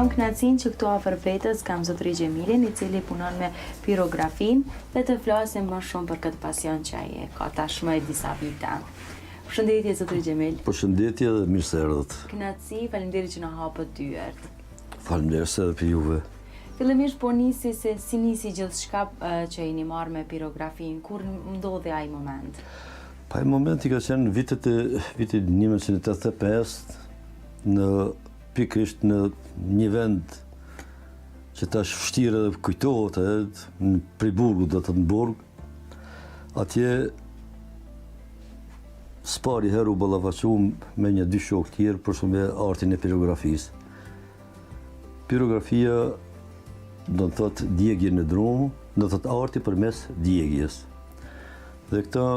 Kam kënaqësinë që këtu afër vetes kam zotëri Xhemilin, i cili punon me pirografinë dhe të flasim më shumë për këtë pasion që ai e ka tashmë e disa vite. Përshëndetje zotëri Xhemil. Përshëndetje dhe mirë se erdhët. Kënaqësi, faleminderit që na hapët dyert. Faleminderit edhe për juve. Fillimisht po nisi se si nisi gjithçka që jeni marrë me pirografinë, kur ndodhi ai moment? Pa ai momenti ka qenë në vitet e vitit 1985 në pikërisht në një vend që tash vështirë edhe kujtohet edhe në prej burgut do të thotë në burg. Atje s'pari herë u ballafaqum me një dy shokë tjerë për shembull me artin e pirografisë. Pirografia do të thotë djegje në dru, do të thotë arti përmes djegjes. Dhe këta,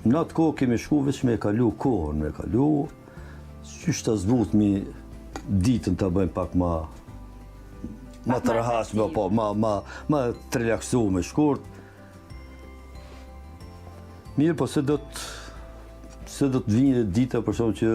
në atë kohë kemi shku veç me e kalu kohën, me e kalu, qysh ta zbutmi ditën ta bëjmë pak ma ma të rehatshme, po, ma, ma, ma të relaksume, shkurt. Mirë, po se do të se do të vijë dita për shembull që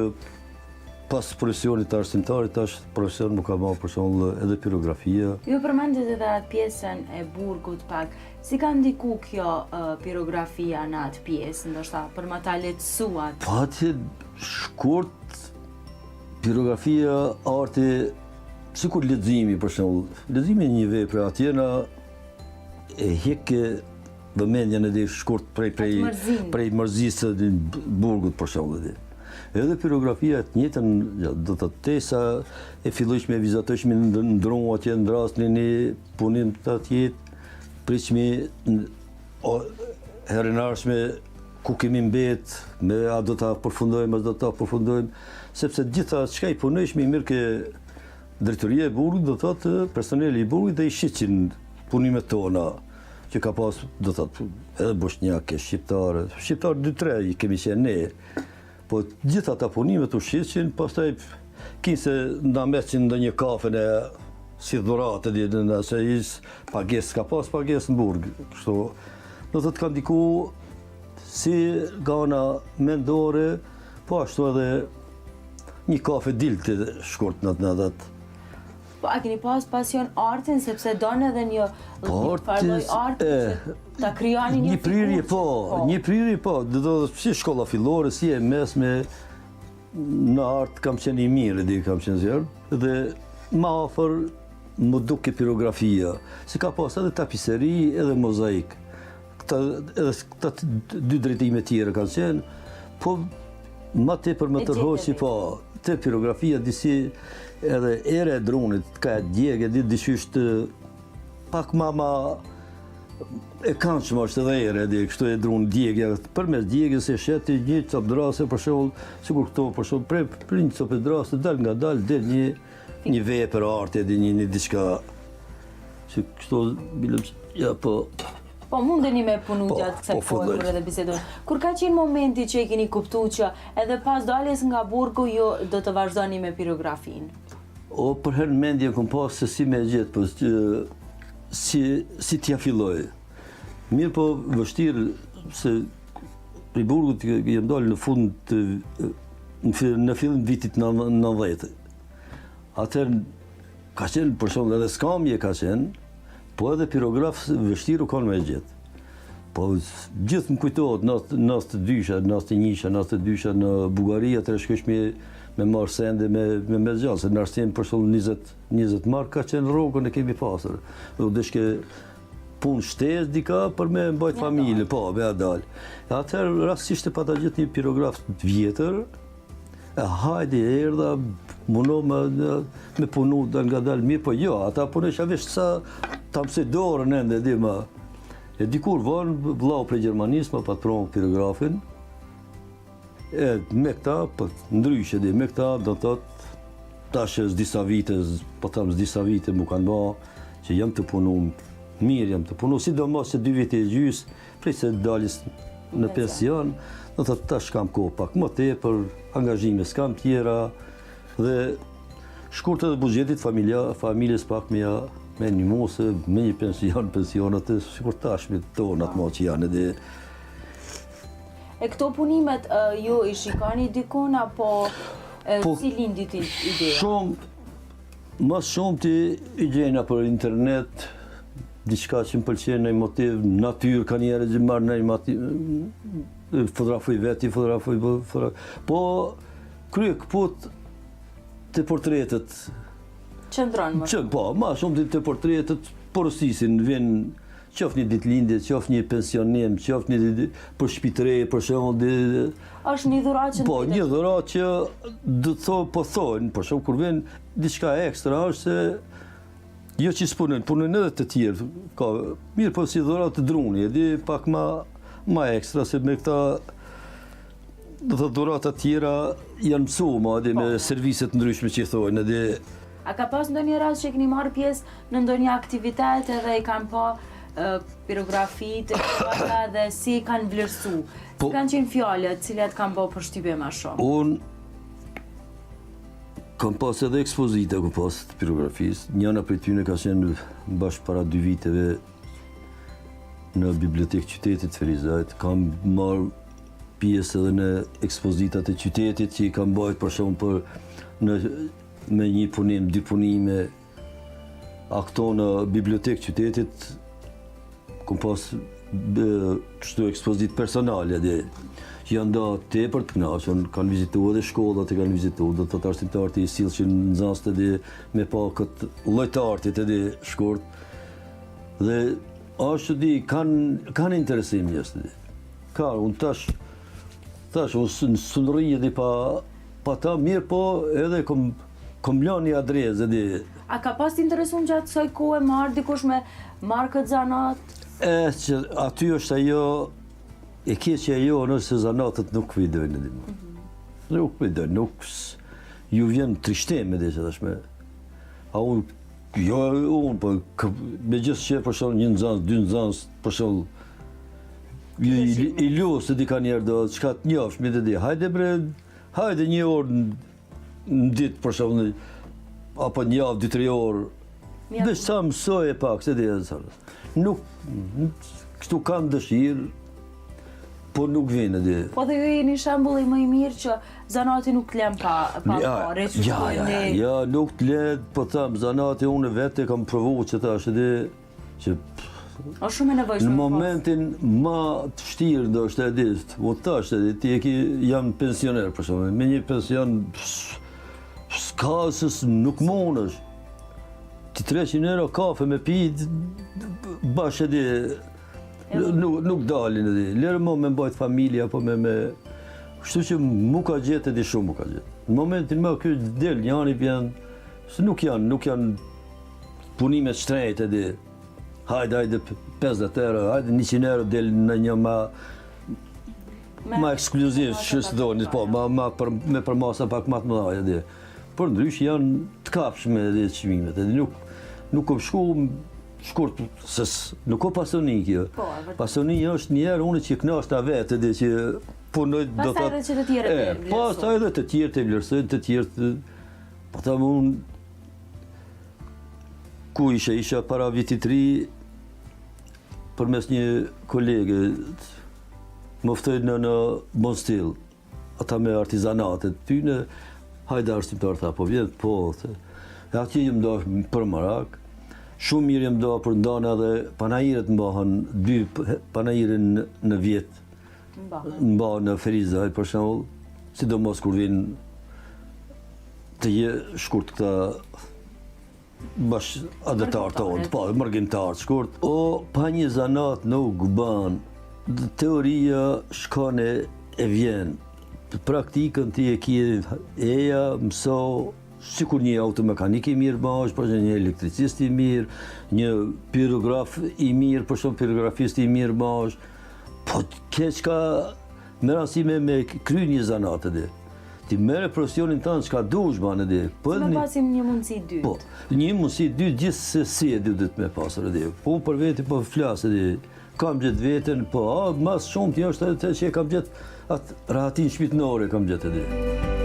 pas profesionit të arsimtarit, tash profesion m'u ka ba për shembull edhe pirografia. Ju përmendët edhe atë pjesën e burgut pak. Si ka ndiku kjo uh, pirografia në atë pjesë, ndoshta për më ta lehtësu atë? Po atje shkurt pirografia, arti, sikur leximi për shembull, leximi i një vepre atje na e heke vëmendjen edhe shkurt prej prej prej mërzisë së burgut për shembull edhe. Edhe pirografia të njëjtën, do të thotë sa e fillojshme e vizatojshme në dru atje në drast në një punim të atje pritshmi o herën e ardhshme ku kemi mbet, me a do ta përfundojmë, a do ta përfundojmë, sepse gjitha çka i punojshmi merrke drejtoria e burgut, do të thotë personeli i burgut dhe i shihshin punimet tona që ka pas, do të thotë, edhe boshnjake, shqiptare, shqiptarë 2-3 i kemi qenë ne, po gjitha ata punimet u shihshin, pastaj kinse na mesin ndonjë kafe në si dhuratë, di në se is pagesë, ka pas pagesë në burg, kështu, do të thotë ka ndiku si nga ana mendore, po ashtu edhe një kafe dilte shkurt në atë në atë. Po a keni pas pasion artin sepse don edhe një po, një farë lloj arti që ta krijoni një një prirje po, po, një prirje po, do të thotë si shkolla fillore, si e mesme në art kam qenë i mirë, di kam qenë zjarr dhe më afër m'u duke pirografia, se ka pas edhe tapiseri edhe mozaik. Këta edhe këta dy drejtime tjera kanë qenë, po ma tepër më tërhoqi, po, te pirografia disi edhe era e drunit, ka e djegë, di diqysh të pak ma ma e këndshme është edhe era, di, kështu e drunit djegja, përmes djegjes e sheh ti një copë drase, për shembull, sikur këto, për shembull, prej, prej një copë drase, dal nga dal, del një, një vepër arti, di një, një diçka, që kështu, bilëm, ja, po, Po mundeni me punu po, gjatë kësaj po, kohe kur edhe bisedojmë. Kur ka qenë momenti që e keni kuptu që edhe pas daljes nga burgu ju do të vazhdoni me pirografinë? O, përherë në mendje kom pas se si me e gjetë, po, si, si t'ja filloj. Mirë po vështirë se prej burgut jam dalë në fund të, në fillim vitit 90. Atëherë Ka qenë, për shembull, edhe skamje ka qenë, po edhe pirograf vështirë u konë me gjetë. Po gjithë më kujtohet, 92-sha, 91-sha, 92-sha në Bullgari, atëherë shkojsh me, me marrë sende me, me me gjallë, se në arsim për shembull 20, 20 mark ka qenë rrogën e kemi pasur. Dhe u deshke punë shtesë dika për me mbajt familje, po, me ia dalë. E atëherë rastësisht e pata gjetë një pirograf të vjetër, E hajde erdha, muno me, me punu dal nga dal mirë, po jo, ata punojsha veç sa ta mësoj dorën ende, di ma. E dikur vonë, vllau prej Gjermanisë, ma pat pru pirografin, e me këta, po ndryshe di, me këta do të thotë, tash është disa vite, po tham disa vite m'u kanë ba, që jam tu punu, mirë jam tu punu, sidomos se dy vite e gjysë, Prej se daljes në pension, do të thotë tash kam kohë pak më tepër, angazhime s'kam tjera dhe shkurt edhe buxhetit familja, familjes pak me ja me ndihmu se me një pension, pensionat e sikur tash me tonat më që janë edhe E këto punimet ju i shikoni dikun apo po, si lindi ti ideja? Shumë. Ma shumti i gjejna për internet, diçka që më pëlqen një motiv, natyrë ka njerëz që marr një motiv, fotografoj vetë, fotografoj, po, fotografoj. Po, kryekëput te portretet. Qëndron më shumë. Po, ma shumti te portretet, porosisin, vjen qoftë një ditëlindje, qoftë një pensionim, qoftë një për shpi të re, për shembull, Është një dhuratë që Po, një dhuratë që do të thonë, po thonë, për shembull kur vjen diçka ekstra është se jo që s'punojnë, punojnë edhe të tjerë, ka mirë po si dhuratë druni, e di pak ma ma ekstra se me këta do të thotë dhurata tjera janë mësu ma edhe me po. servise të ndryshme që i thonë, edhe A ka pas ndonjë rast që keni marrë pjesë në ndonjë aktivitet edhe i kanë pa pirografitë e dhe si i kanë vlerësu? Po, si kanë qenë fjalët, cilat kanë bo përshtypje ma shumë? Unë kam pas edhe ekspozita, kam pas të pirografisë. Njëna prej tyne ka qenë bash para dy viteve në bibliotekë qytetit Ferizajt. Kam marrë pjesë edhe në ekspozitat e qytetit që i kam bajt për shembull për në me një punim, dy punime, a këto në bibliotekë qytetit, kom pas kështu ekspozitë personale dhe janë da tepër të knaqun, kanë vizitu edhe shkollat e kanë vizitu, do të thotë arsimtarët i sillshin nxënësit edhe me pa këtë lloj të artit edhe shkurt. Dhe ashtu di, kanë kanë interesim njerëzit edhe. Ka, unë tash, tash, unë s'un rri edhe pa, pa ta, mirë po edhe kom, kom lanë një adresë edhe A ka pas të interesum gjatë kësaj kohe me ardh dikush me marrë këtë zanat? E, që aty është ajo, e keqja jonë është se zanatet nuk po i dojnë edhe më. Mm -hmm. Nuk po i dojnë, nuk, ju vjen trishtim edhe që tashme. A unë, jo unë, po, me gjithë që për shembull një nxënës, dy nxënës, për shembull, i, i lus edhe ka njerë do, çka të njofsh, mi të di, hajde bre, hajde një orë në ditë për shembull apo një javë, dy, tri orë, dhe sa mësoje pak, se di e sa. Nuk, kështu kanë dëshirë, po nuk vinë edhe. Po dhe ju jeni shembulli më i mirë që zanati nuk të lën pa, pa ja, pare, që ja, ja, ja, ja, nuk të le, po them, zanati unë vetë e kam provu që tash edhe, që Është shumë e nevojshme. Në momentin ma të vështirë ndoshta e di, u tash e di, ti e ki jam pensioner për shembull, me një pension s'ka se nuk mundesh. Ti 300 euro kafe me pi bash e di nuk nuk dalin e di. Lëre më me mbajt familje apo me me Kështu që mu ka gjetë e di shumë mu ka gjetë. Në momentin më ky del njani vjen se nuk janë, nuk janë Punime të shtrenjtë e di. Hajde, hajde, 50 euro, hajde 100 euro del në një ma ma ekskluziv, që së doni, po, ma, ma për, me përmasa pak ma të mëdha, e di. Por ndryshe janë të kapshme edhe çmimet, edhe nuk nuk kom shku shkurt se nuk o pasuni kjo. Po, pasuni është një herë unë që kënaqta vetë edhe që punoj do të Pastaj edhe që të tjerët e vlerësojnë. Pastaj edhe të tjerët e vlerësojnë, të tjerët po them unë Ku isha? Isha para vitit të ri përmes një kolege më ftoi në në Bondsteel ata me artizanatet tyne hajde arsimtar tha po vjen po the. E atje jem da për marak shumë mirë jem da për ndana edhe panairet mbahen dy panaire në, në vjet mbahen në Ferizaj për shembull sidomos kur vijnë të je shkurt këta bashkatdhetarë tonë, po, mërgimtarë shkurt. O, pa një zanat nuk ban, teoria shkon e, e vjen, praktikën ti e ki eja, mëso, sikur një automekanik i mirë bahesh, për një elektricist i mirë, një pirograf i mirë, për shembull pirografist i mirë bahesh, po ke çka me rëndësi me, me kry një zanat edhe. Ti merre profesionin tënd çka dush bën edhe. Po me pasim një mundësi dytë. Po, një mundësi dytë gjithsesi e duhet me pasur edhe. Po unë për veti po flas edhe. Kam gjetë veten, po a, ma së shumti është edhe që e kam gjetë atë rahatin shpirtnore kam gjetë edhe.